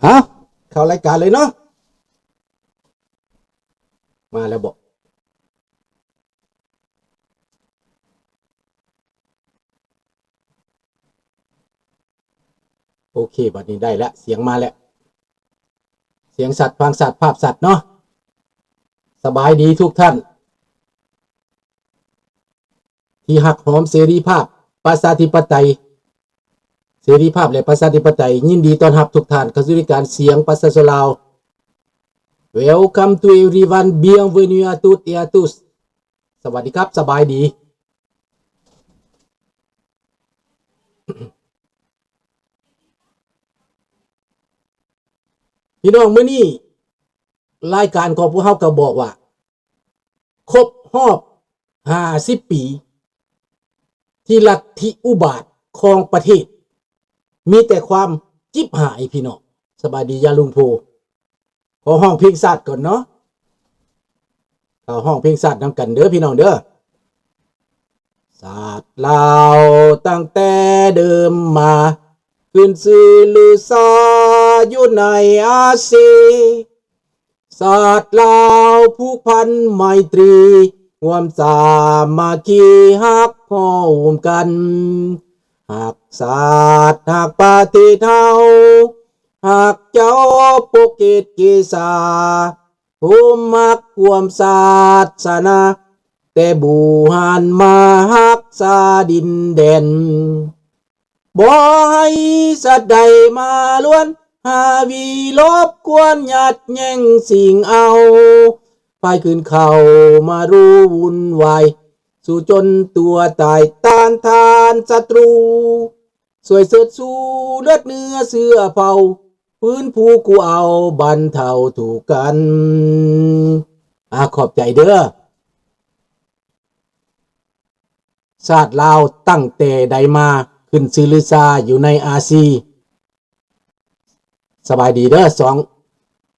ເອົ້າ ເຂົ້າລາຍການເລີຍເນາະ. ມາແລ້ວບໍ? ໂອເຄ ບັດນີ້ໄດ້ແລ້ວ ສຽງມາແລ້ວ ສຽງຊັດ ຟັງຊັດ ພາບຊັດເນາະ. ສະບາຍດີທຸກທ່ານ ທີ່ຮັກຫອມເສລີພາບ ປະຊາທິປະໄຕ ເສລີພາບ ແລະ ປະຊາທິປະໄຕ. ຍິນດີຕ້ອນຮັບທຸກທ່ານເຂົ້າສູ່ລາຍການສຽງປະຊາຊົນລາວ. Welcome to everyone, bienvenue à toutes et à tous. ສະຫວັດດີຄັບ ສະບາຍດີ. ພີ່ນ້ອງ ມື້ນີ້ລາຍການຂອງພວກເຮົາກໍບອກວ່າ ຄົບຮອບຫ້າສິບປີ ທີ່ລັດທິອຸບາດຄອງປະເທດ ມີແຕ່ຄວາມຈິບຫາຍ ພີ່ນ້ອງ. ສະບາຍດີ ຍາລຸງໂພ. ຂໍຮ້ອງເພງຊາດກ່ອນເນາະ. ເຮົາຮ້ອງເພງຊາດນຳກັນເດີພີ່ນ້ອງເດີ. ຊາດລາວຕັ້ງແຕ່ເດີມມາ ຂຶ້ນຊື່ລືຊາຢູ່ໃນອາຊີ. ຊາດລາວຜູກພັນໄມຕີ ຮ່ວມສາມັກຄີຮັກພ້ອມກັນ. ຮັກຊາດຮັກປະເທດເຮົາ ຮັກເຈົ້າປົກເກດເກສາ ໂຮມຮັກຮ່ວມສາສະໜາ ແຕ່ບູຮານມາຮັກສາດິນແດນ. ບໍ່ໃຫ້ສັດໃດມາລວນ ຫາວີລົບກວນ ຍັດແຍ່ງຊິງເອົາ ພາຍຄືນເຂົ້າມາຮູ້ວຸ່ນວາຍ ສູ້ຈົນຕົວຕາຍຕ້ານທານສັດຕູ. ຊ່ວຍເຊີດຊູເລືອດເນື້ອເຊື້ອເຜົ່າ ຟື້ນຟູກູ້ເອົາບັນເທົາທຸກກັນ. ອາ ຂອບໃຈເດີ. ຊາດລາວຕັ້ງແຕ່ໃດມາ ຂຶ້ນຊື່ລືຊາຢູ່ໃນອາຊີ. ສະບາຍດີເດີ ສອງ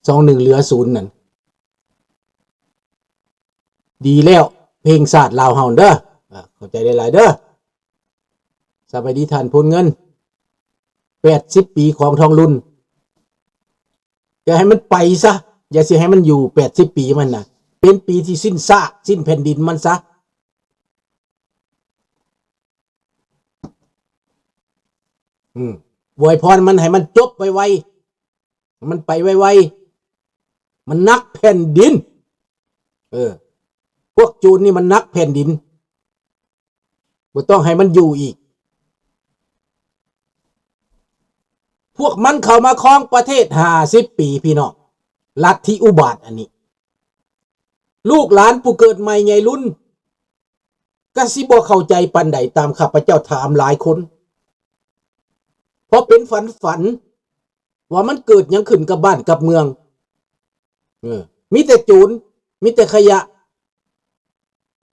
ສອງໜຶ່ງເຫຼືອສູນນັ້ນ. ດີແລ້ວ ເພງຊາດລາວເຮົາເດີ. ອາ ຂອບໃຈຫຼາຍໆເດີ. ສະບາຍດີທ່ານພົນເງິນ. ແປດສິບປີຂອງທອງລຸນ ຢ່າໃຫ້ມັນໄປຊະ, ຢ່າຊິໃຫ້ມັນຢູ່ແປດສິບປີມັນນະ, ເປັນປີທີ່ສິ້ນຊາກ ສິ້ນແຜ່ນດິນມັນຊະ. ອືມ ອວຍພອນມັນໃຫ້ມັນຈົບໄວໆ ໃຫ້ມັນໄປໄວໆ ມັນໜັກແຜ່ນດິນ. ເອີ ພວກໂຈນນີ້ມັນໜັກແຜ່ນດິນ. ບໍ່ຕ້ອງໃຫ້ມັນຢູ່ອີກ. ພວກມັນເຂົ້າມາຄອງປະເທດຫ້າສິບປີ ພີ່ນ້ອງ, ລັດທິອຸບາດອັນນີ້ ລູກຫຼານຜູ້ເກີດໃໝ່ໃຫຍ່ລຸນ ກະຊິບໍ່ເຂົ້າໃຈປານໃດ ຕາມຂ້າພະເຈົ້າຖາມຫຼາຍຄົນ ເພາະເປັນຝັນຝັນວ່າມັນເກີດຫຍັງຂຶ້ນກັບບ້ານກັບເມືອງ. ເອີ ມີແຕ່ໂຈນ ມີແຕ່ຂະຫຍະ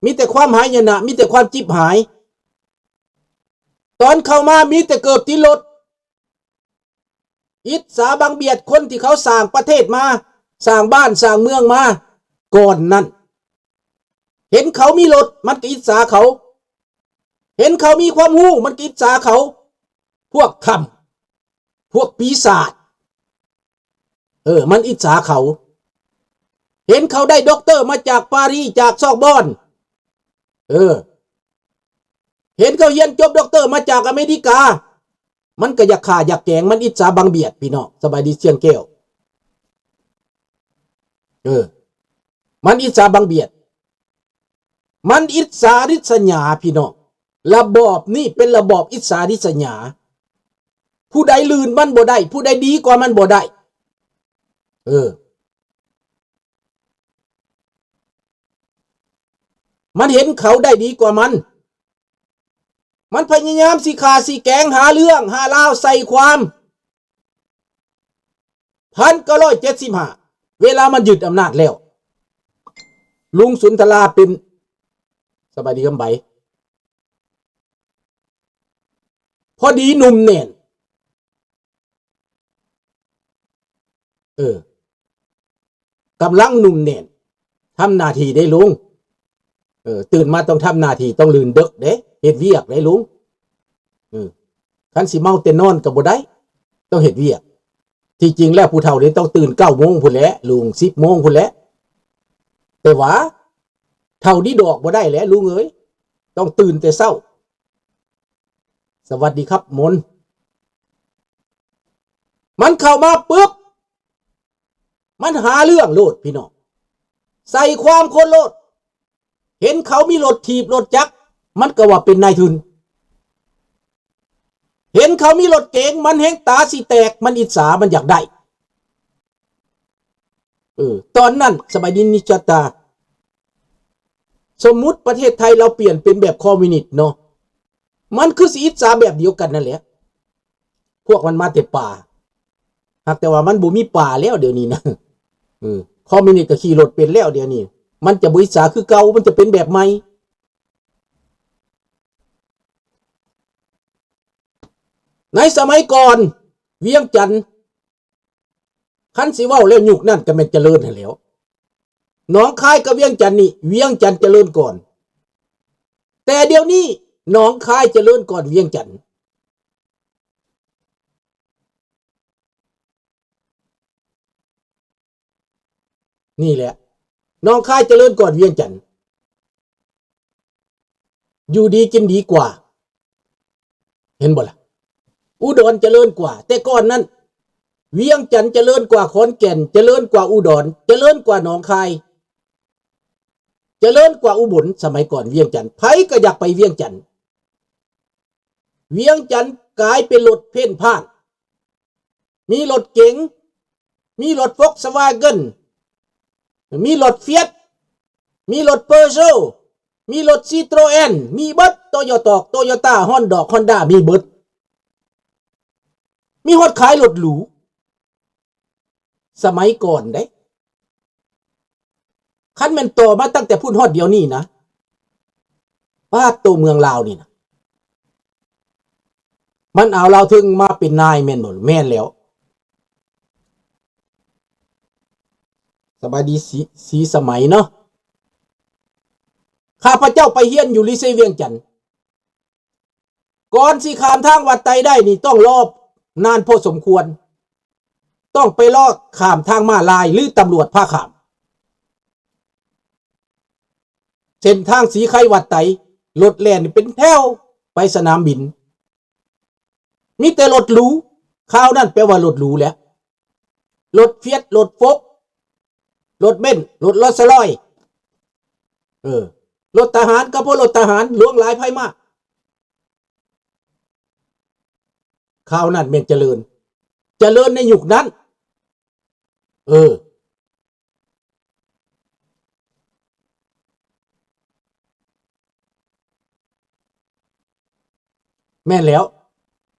ມີແຕ່ຄວາມຫາຍະນະ ມີແຕ່ຄວາມຈິບຫາຍ. ຕອນເຂົ້າມາມີແຕ່ເກີບຕິດລົດ. ອິດສາບັງບຽດຄົນທີ່ເຂົາສ້າງປະເທດມາ, ສ້າງບ້ານສ້າງເມືອງມາກ່ອນນັ້ນ. ເຫັນເຂົາມີລົດ ມັນກໍອິດສາເຂົາ, ເຫັນເຂົາມີຄວາມຮູ້ ມັນກໍອິດສາເຂົາ. ພວກຖ້ຳ ພວກປີສາດ ເອີ ມັນອິດສາເຂົາ. ເຫັນເຂົາໄດ້ດັອກເຕີມາຈາກປາຣີ ຈາກຊອກບອນ ເອີ ເຫັນເຂົາຮຽນຈົບດັອກເຕີມາຈາກອາເມລິກາ ມັນກໍຢາກຂ້າຢາກແກງ, ມັນອິດສາບັງບຽດ ພີ່ນ້ອງ. ສະບາຍດີ ຊຽງແກ້ວ. ເອີ ມັນອິດສາບັງບຽດ. ມັນອິດສາລິດສະຫຍາ ພີ່ນ້ອງ. ລະບອບນີ້ເປັນລະບອບອິດສາລິດສະຫຍາ. ຜູ້ໃດລື່ນມັນບໍ່ໄດ້, ຜູ້ໃດດີກວ່າມັນບໍ່ໄດ້. ເອີ ມັນເຫັນເຂົາໄດ້ດີກວ່າມັນ. ມັນພະຍາຍາມຊິຂ້າຊິແກງ, ຫາເລື່ອງ, ຫາລາວໃສ່ຄວາມ. ພັນເກົ້າຮ້ອຍເຈັດສິບຫ້າ ເວລາມັນຍຶດອຳນາດແລ້ວ ລຸງສຸນທະລາເປັນ ສະບາຍດີຄຳໃບ ພໍດີໜຸ່ມແໜ້ນ ເອີ ກຳລັງໜຸ່ມແໜ້ນ ທຳໜ້າທີ່ເດ້ລຸງ. ເອີ ຕື່ນມາຕ້ອງທຳໜ້າທີ່, ຕ້ອງລື່ນເດິກເດ້, ເຮັດວຽກເດ້ລຸງ. ເອີ ຄັນຊິເມົາແຕ່ນອນກໍບໍ່ໄດ້, ຕ້ອງເຮັດວຽກ. ທີ່ຈິງແລ້ວຜູ້ເຖົ້ານີ້ຕ້ອງຕື່ນເກົ້າໂມງພຸ້ນແຫຼະລຸງ, ສິບໂມງພຸ້ນແຫຼະ. ແຕ່ວ່າເຖົ້ານີ້ດອກບໍ່ໄດ້ແຫຼະລຸງເອີຍ, ຕ້ອງຕື່ນແຕ່ເຊົ້າ. ສະຫວັດດີຄັບມົນ. ມັນເຂົ້າມາປຶບ ມັນຫາເລື່ອງໂລດພີ່ນ້ອງ, ໃສ່ຄວາມຄົນໂລດ. ເຫັນເຂົາມີລົດຖີບລົດຈັກ ມັນກໍວ່າເປັນນາຍທຶນ, ເຫັນເຂົາມີລົດເກັງ ມັນແຮ່ງຕາຊິແຕກ, ມັນອິດສາ ມັນຢາກໄດ້. ເອີ ຕອນນັ້ນ ສະບາຍດີນິດຈັດຕາ, ສົມມຸດປະເທດໄທລາວປ່ຽນເປັນແບບຄອມມິວນິດເນາະ, ມັນຄືຊິອິດສາແບບດຽວກັນນັ້ນແຫຼະ. ພວກມັນມາແຕ່ປ່າ, ຫາກແຕ່ວ່າມັນບໍ່ມີປ່າແລ້ວດຽວນີ້ນະ. ເອີ ຄອມມິວນິດກໍຂີ່ລົດເປັນແລ້ວດຽວນີ້, ມັນຈະບໍ່ອິດສາຄືເກົ່າ, ມັນຈະເປັນແບບໃໝ່. ໃນສະໄໝກ່ອນ ວຽງຈັນ ຄັນຊິເວົ້າແລ້ວຍຸກນັ້ນກໍແມ່ນຈະເລີນຫັ້ນແຫຼ້ວ. ໜອງຄາຍກັບວຽງຈັນນີ້ ວຽງຈັນຈະເລີນກ່ອນ, ແຕ່ດຽວນີ້ໜອງຄາຍຈະເລີນກ່ອນວຽງຈັນ. ນີ້ແຫຼະ ໜອງຄາຍຈະເລີນກ່ອນວຽງຈັນ, ຢູ່ດີກິນດີກວ່າ. ເຫັນບໍ່ລະ? ອຸດອນຈະເລີນກວ່າ, ແຕ່ກ່ອນນັ້ນ ວຽງຈັນຈະເລີນກວ່າຂອນແກ່ນ, ຈະເລີນກວ່າອຸດອນ, ຈະເລີນກວ່າໜອງຄາຍ, ຈະເລີນກວ່າອຸບົນ. ສະໄໝກ່ອນວຽງຈັນ ໃຜກໍຢາກໄປວຽງຈັນ. ວຽງຈັນກາຍເປັນລົດເພ້ນພ້ານ, ມີລົດເກັງ, ມີລົດໂຟກສະວາເກັນ, ມີລົດຟຽດ, ມີລົດເປີໂຊ, ມີລົດຊີໂຕຣແອນ, ມີເບິດ, ໂຕໂຍຕອກ, ໂຕໂຍຕ້າ, ຮອນດອກ, ຮອນດ້າ, ມີເບິດ. ມີຮອດຂາຍລົດຫຼູ. ສະໄໝກ່ອນເດ້, ຄັນແມ່ນຕໍ່ມາຕັ້ງແຕ່ພຸ້ນຮອດດຽວນີ້ນະ, ປາດໂຕ ເມືອງລາວນີ້ນະ, ມັນເອົາລາວເທິງມາເປັນນາຍແມ່ນບໍ່? ແມ່ນແລ້ວ. ສະບາຍດີ ສີ ສີສະໄໝເນາະ. ຂ້າພະເຈົ້າໄປຮຽນຢູ່ລິເຊວຽງຈັນ. ກ່ອນຊິຂ້າມທາງວັດໄຕໄດ້ນີ້ ຕ້ອງລໍນານພໍສົມຄວນ, ຕ້ອງໄປລໍຂ້າມທາງມ້າລາຍ ຫຼື ຕຳຫຼວດພາຂ້າມ. ເສັ້ນທາງສີໄຄວັດໄຕ ລົດແລ່ນເປັນແຖວໄປສະໜາມບິນ, ມີແຕ່ລົດຫຼູ. ຄາວນັ້ນແປວ່າລົດຫຼູແຫຼະ, ລົດຟຽດ, ລົດໂຟກ, ລົດເບັນ, ລົດໂຣສລອຍ, ເອີ ລົດທະຫານກໍບໍ່ລົດທະຫານ, ຫຼວງຫຼາຍໄພມາກ. ຄາວນັ້ນແມ່ນຈະເລີນ, ຈະເລີນໃນຍຸກນັ້ນ. ເອີ ແມ່ນແລ້ວ.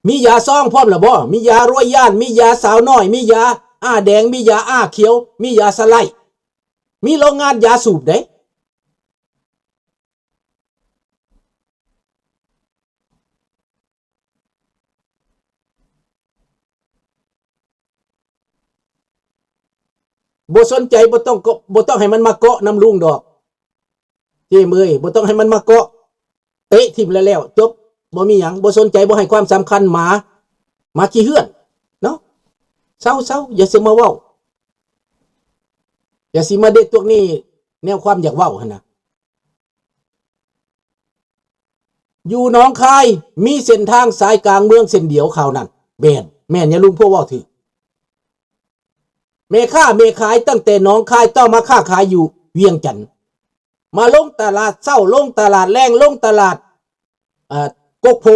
ມີຢາຊອງພ້ອມລະບໍ່? ມີຢາໂຣຍຢານ, ມີຢາສາວນ້ອຍ, ມີຢາອ້າແດງ, ມີຢາອ້າຂຽວ, ມີຢາສະໄລ, ມີໂລງງານຢາສູບເດ້. ບໍ່ສົນໃຈ, ບໍ່ຕ້ອງເກາະ, ບໍ່ຕ້ອງໃຫ້ມັນມາເກາະນຳລຸງດອກ. ເຈມເອີຍ, ບໍ່ຕ້ອງໃຫ້ມັນມາເກາະ, ເຕະຖິ້ມແລ້ວໆ, ຈົບ, ບໍ່ມີຫຍັງ, ບໍ່ສົນໃຈ, ບໍ່ໃຫ້ຄວາມສຳຄັນ, ໝາ, ໝາຂີ້ເຮືອນເນາະ. ເຊົາ, ເຊົາ, ຢ່າຊິມາເວົ້າ, ຢ່າຊິມາເດັດພວກນີ້, ແນວຄວາມຢາກເວົ້າຫັ້ນນະ. ຢູ່ໜອງຄາຍມີເສັ້ນທາງສາຍກາງເມືອງເສັ້ນດຽວຄາວນັ້ນ. ແມ່ນ, ແມ່ນ, ຍາລຸງພວກເວົ້າຖືກ. ແມ່ຄ້າແມ່ຂາຍຕັ້ງແຕ່ໜອງຄາຍຕ້ອງມາຄ້າຂາຍຢູ່ວຽງຈັນ, ມາລົງຕະຫຼາດເຊົ້າ, ລົງຕະຫຼາດແລງ, ລົງຕະຫຼາດ, ເອີ, ກົກໂພ.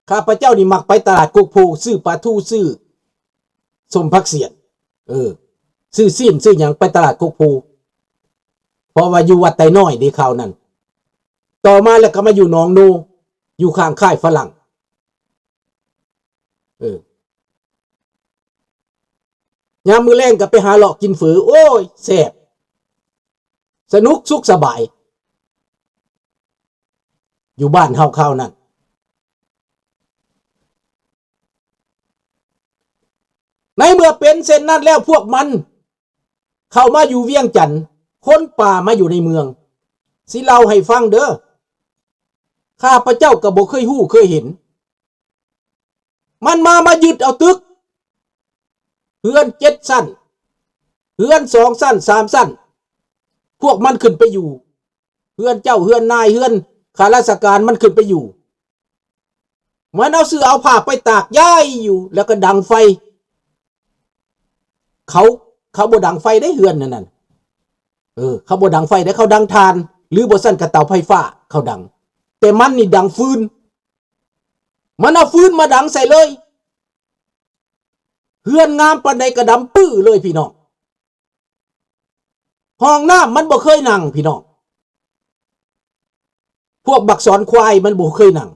ຂ້າພະເຈົ້ານີ້ມັກໄປຕະຫຼາດກົກໂພ, ຊື້ປາທູ, ຊື້ສົ້ມຜັກສຽນ, ເອີ, ຊື້ຊີ້ນ, ຊື້ຫຍັງ, ໄປຕະຫຼາດກົກໂພ, ເພາະວ່າຢູ່ວັດໄຕນ້ອຍເດ້ຄາວນັ້ນ. ຕໍ່ມາແລ້ວກໍມາຢູ່ໜອງໂນ, ຢູ່ຂ້າງຄ້າຍຝຣັ່ງ. ເອີ, ຍາມມື້ແລງກໍໄປຫາເລາະກິນເຝີ, ໂອ້ຍ, ແຊບ, ສະໜຸກ, ສຸກສະບາຍ, ຢູ່ບ້ານເຮົາຄາວນັ້ນ. ໃນເມື່ອເປັນເຊັ່ນນັ້ນແລ້ວ, ພວກມັນເຂົ້າມາຢູ່ວຽງຈັນ, ຄົນປ່າມາຢູ່ໃນເມືອງ. ຊິເລົ່າໃຫ້ຟັງເດີ, ຂ້າພະເຈົ້າກໍບໍ່ເຄີຍຮູ້ເຄີຍເຫັນ. ມັນມາ, ມາຍຶດເອົາຕຶກ, ເຮືອນເຈັດຊັ້ນ ເຮືອນສອງຊັ້ນ ສາມຊັ້ນ ພວກມັນຂຶ້ນໄປຢູ່ ເຮືອນເຈົ້າ ເຮືອນນາຍ ເຮືອນຂ້າລາຊະການ ມັນຂຶ້ນໄປຢູ່. ມັນເອົາເສື້ອເອົາຜ້າໄປຕາກຢາຍຢູ່ ແລ້ວກໍດັງໄຟ. ເຂົາ ເຂົາບໍ່ດັງໄຟເດ້ ເຮືອນນັ້ນນະ ເອີ ເຂົາບໍ່ດັງໄຟເດ້ ເຂົາດັງຖ່ານ ຫຼືບໍ່ຊັ້ນກໍເຕົາໄຟຟ້າເຂົາດັງ ແຕ່ມັນນີ້ດັງຟືນ. ມັນເອົາຟືນມາດັງໃສ່ເລີຍ. ເຮືອນງາມປານໃດກໍດຳປື້ເລີຍພີ່ນ້ອງ. ຫ້ອງນ້ຳມັນບໍ່ເຄີຍນັ່ງພີ່ນ້ອງ. ພວກບັກສອນຄວາຍມັນບໍ່ເຄີຍນັ່ງ.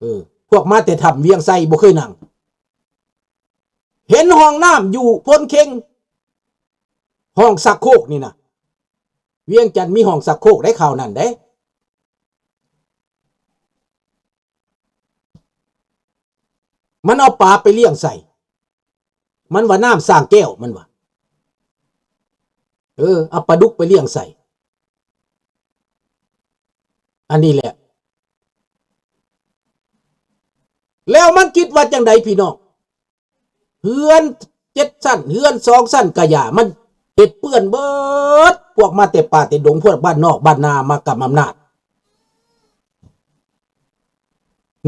ເອີ ພວກມາແຕ່ຖ້ຳວຽງໄຊບໍ່ເຄີຍນັ່ງ. ເຫັນຫ້ອງນ້ຳຢູ່ໂພນເຄັງ ຫ້ອງຊັກໂຄກນີ້ນະ. ວຽງຈັນມີຫ້ອງຊັກໂຄກໄດ້ ຄາວນັ້ນເດ້. ມັນເອົາປາໄປລ້ຽງໃສ່. ມັນວ່ານ້ຳສ້າງແກ້ວ ມັນວ່າ. ເອີ ເອົາປາດຸກໄປລ້ຽງໃສ່. ອັນນີ້ແຫຼະ. ແລ້ວມັນຄິດວ່າຈັ່ງໃດພີ່ນ້ອງ? ເຮືອນເຈັດຊັ້ນ ເຮືອນສອງຊັ້ນກະຢ່າ ມັນເຮັດເປື້ອນເບິດ. ພວກມາແຕ່ປ່າແຕ່ດົງ ພວກບ້ານນອກບ້ານນາ ມາກຳອຳນາດ.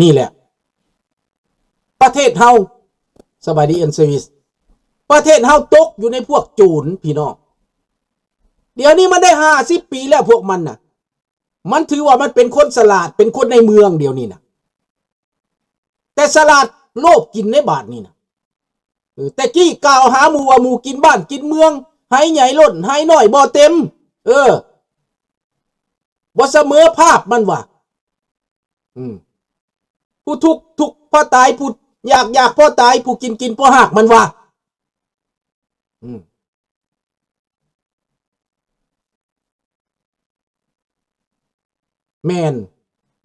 ນີ້ແຫຼະ ປະເທດເຮົາ ສະບາຍດີ ແອນເຊີວິດ ປະເທດເຮົາຕົກຢູ່ໃນພວກໂຈນພີ່ນ້ອງ. ດຽວນີ້ມັນໄດ້ຫ້າສິບປີແລ້ວ ພວກມັນນະ ມັນຖືວ່າມັນເປັນຄົນສະຫຼາດ ເປັນຄົນໃນເມືອງດຽວນີ້ນະ. ແຕ່ສະຫຼາດໂລບກິນໃນບາດນີ້ນະ. ເອີ ແຕ່ກີ້ກ່າວຫາໝູ່ວ່າໝູ່ກິນບ້ານກິນເມືອງ ໄຮ່ໃຫຍ່ລົ້ນໄຮ່ນ້ອຍບໍ່ເຕັມ. ເອີ ບໍ່ສະເໝີພາບ ມັນວ່າ. ອືມ ຜູ້ທຸກທຸກພໍຕາຍ ຜູ້ຢາກຢາກພໍຕາຍ ຜູ້ກິນກິນພໍຮາກ ມັນວ່າ. ອືມ ແມ່ນ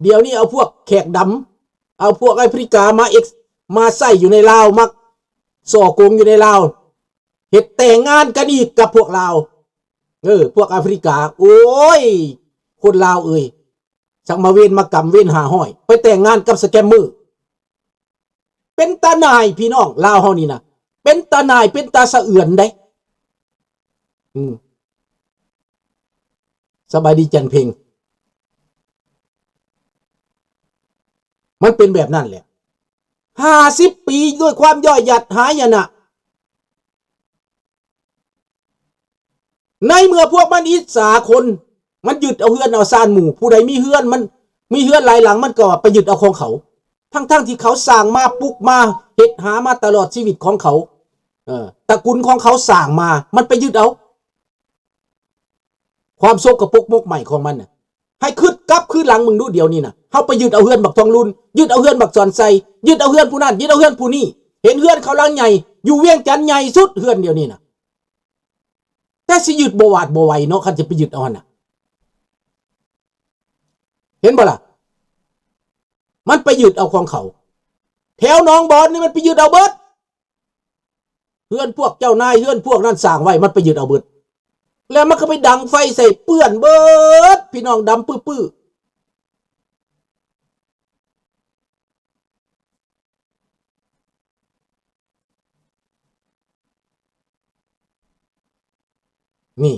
ດຽວນີ້ເອົາພວກແຂກດຳ ເອົາພວກແອຟຣິກາມາເອັກ ມາໃຊ້ຢູ່ໃນລາວ ມາສໍ້ໂກງຢູ່ໃນລາວ ເຮັດແຕ່ງງານກັນອີກກັບພວກລາວ. ເອີ ພວກແອຟຣິກາ ໂອ້ຍ ຄົນລາວເອີຍ ສັງມາເວນມາກຳເວນຫ້າຮ້ອຍ ໄປແຕ່ງງານກັບສະແກມເມີ. ເປັນຕາໜ່າຍພີ່ນ້ອງ ລາວເຮົານີ້ນະ ເປັນຕາໜ່າຍ ເປັນຕາສະເອືອນເດ້. ອືມ ສະບາຍດີຈັນເພັງ. ມັນເປັນແບບນັ້ນແຫຼະ ຫ້າສິບປີດ້ວຍຄວາມຍ່ອຍຫຍັດຫາຍະນະ. ໃນເມື່ອພວກມັນອິດສາຄົນ ມັນຍຶດເອົາເຮືອນເອົາຊານໝູ່ ຜູ້ໃດມີເຮືອນ ມັນມີເຮືອນຫຼາຍຫຼັງ ມັນກໍໄປຍຶດເອົາຂອງເຂົາ ທັງໆທີ່ເຂົາສ້າງມາ ປຸກມາ ເຮັດຫາມາຕະຫຼອດຊີວິດຂອງເຂົາ. ເອີ ຕະກຸນຂອງເຂົາສ້າງມາ ມັນໄປຍຶດເອົາ. ຄວາມສົກກະປົກໝົກໄໝ້ຂອງມັນນະ ໃຫ້ຄິດກັບຄືນຫຼັງເບິ່ງດູ ດຽວນີ້ນະ ເຮົາໄປຍຶດເອົາເຮືອນບັກທອງລຸນ ຍຶດເອົາເຮືອນບັກສອນໄຊ ຍຶດເອົາເຮືອນຜູ້ນັ້ນ ຍຶດເອົາເຮືອນຜູ້ນີ້. ເຫັນເຮືອນເຂົາຫຼັງໃຫຍ່ ຢູ່ວຽງຈັນໃຫຍ່ສຸດເຮືອນດຽວນີ້ນະ. ແຕ່ຊິຍຶດບໍ່ຫວາດບໍ່ໄຫວເນາະ ຄັນຊິໄປຍຶດເອົາຫັ້ນນະ. ເຫັນບໍ່ລະ? ມັນໄປຍຶດເອົາຂອງເຂົາ. ແຖວໜອງບອນນີ້ມັນໄປຍຶດເອົາເບິດ. ເຮືອນພວກເຈົ້ານາຍ ເຮືອນພວກນັ້ນສ້າງໄວ້ ມັນໄປຍຶດເອົາເບິດ. ແລ້ວມັນກໍໄປດັງໄຟໃສ່ ເປື້ອນເບິດ ພີ່ນ້ອງ ດຳປຶໆ. ນີ້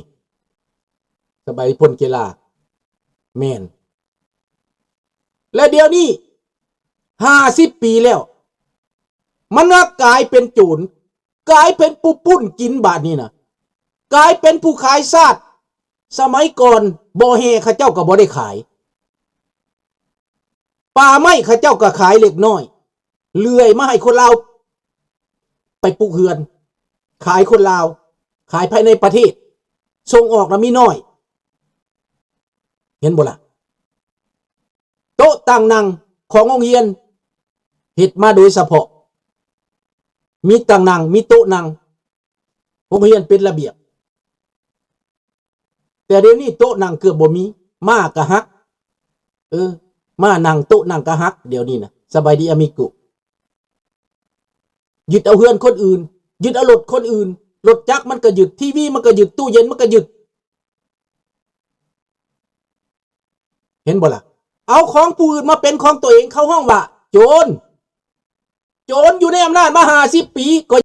ສະບາຍພົນກິລາ ແມ່ນ. ແລະ ດຽວນີ້ ຫ້າສິບປີແລ້ວ ມັນມາກາຍເປັນໂຈນ ກາຍເປັນປຸ້ນກິນບາດນີ້ນະ ກາຍເປັນຜູ້ຂາຍຊາດ. ສະໄໝກ່ອນ ບໍ່ແຮ່ເຂົາເຈົ້າກໍບໍ່ໄດ້ຂາຍ ປ່າໄມ້ເຂົາເຈົ້າກໍຂາຍເລັກນ້ອຍ ເລື່ອຍມາໃຫ້ຄົນລາວໄປປຸກເຮືອນ ຂາຍຄົນລາວ ຂາຍພາຍໃນປະເທດ ສົ່ງອອກນະມີນ້ອຍ. ເຫັນບໍ່ລະ? ໂຕະຕັ່ງນັ່ງຂອງໂຮງຮຽນ ເຮັດມາໂດຍສະເພາະ ມີຕັ່ງນັ່ງ ມີໂຕະນັ່ງ ໂຮງຮຽນເປັນລະບຽບ. ແຕ່ດຽວນີ້ໂຕະນັ່ງເກືອບບໍ່ມີ ມ້າກະຫັກ. ເອີ ມ້ານັ່ງ ໂຕະນັ່ງກະຫັກ ດຽວນີ້ນະ. ສະບາຍດີອາມິໂກ. ຍຶດເອົາເຮືອນຄົນອື່ນ ຍຶດເອົາລົດຄົນອື່ນ ລົດຈັກມັນກະຍຶດ ທີວີມັນກະຍຶດ ຕູ້ເຢັນມັນກະຍຶດ. ເຫັນບໍ່ລະ? ເອົາຂອງຜູ້ອື່ນມາເປັນຂອງຕົວເອງ ເຂົາຮ້ອງວ່າໂຈນ. ໂຈນຢູ່ໃນອຳນາດມາຫ້າສິບປີ ກໍ